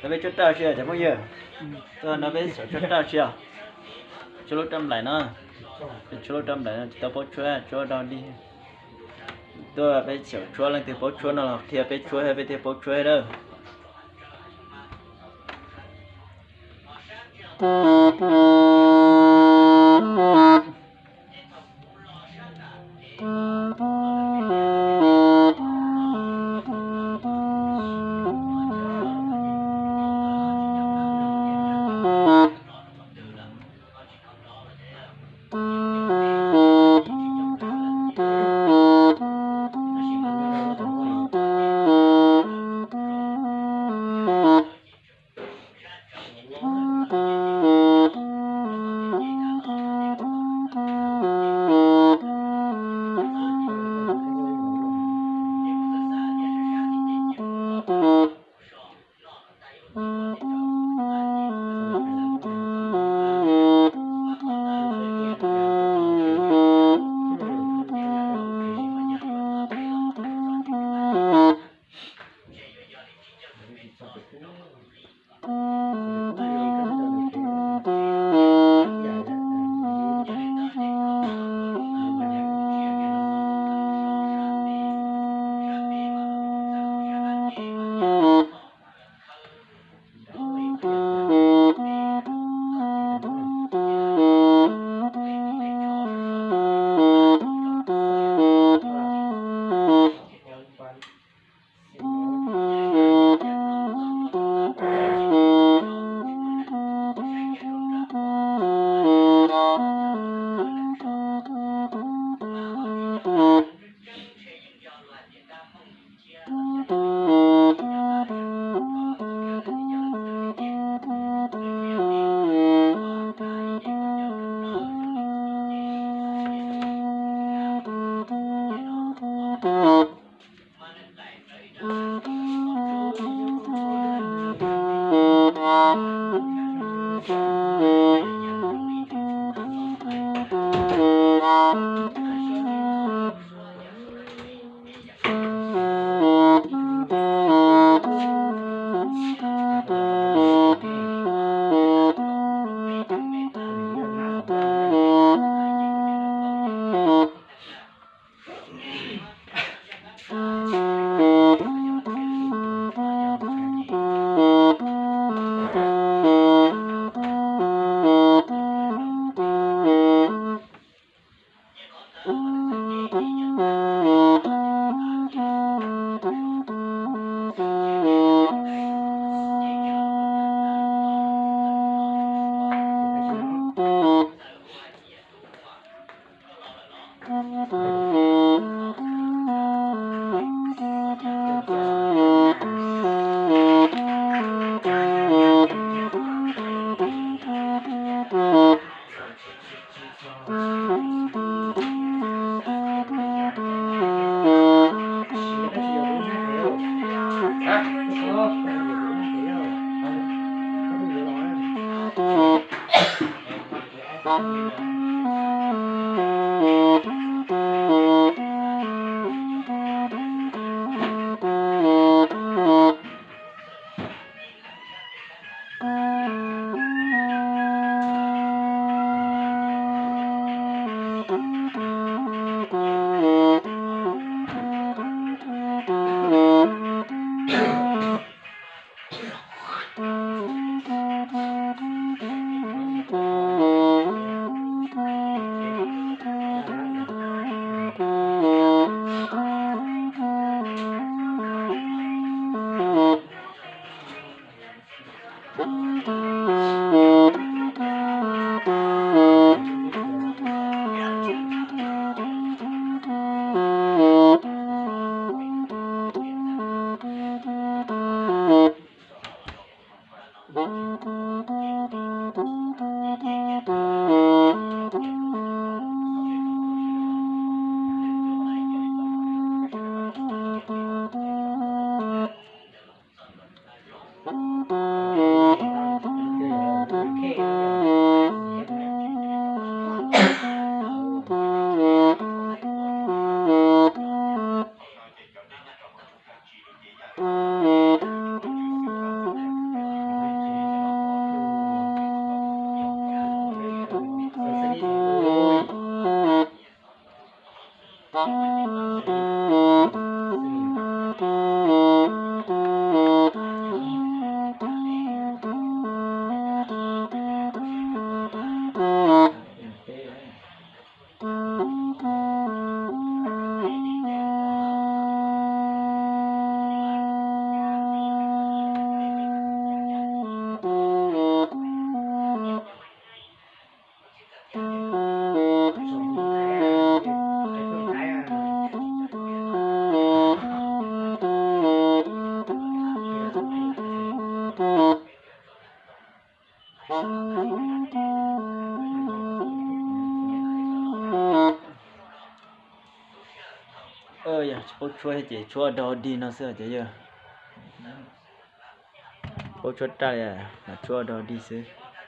Peb tshuab raj si cov phooj ywg, tuaj no peb xyaum tshuab raj si os. Tshuab lub raj nplaim no, tshuab lub raj nplaim no tsis tau paub tshuab, tshuab dog dig. Tuaj peb xyaum tshuab, leej twg paub tshuab no los qhia peb tshuab thiab peb thiaj paub tshuab thiab. Yog tsis paub tshuab ces tshuab dog dig no xwb ces yog paub tshuab raj li, tshuab dog dig xwb.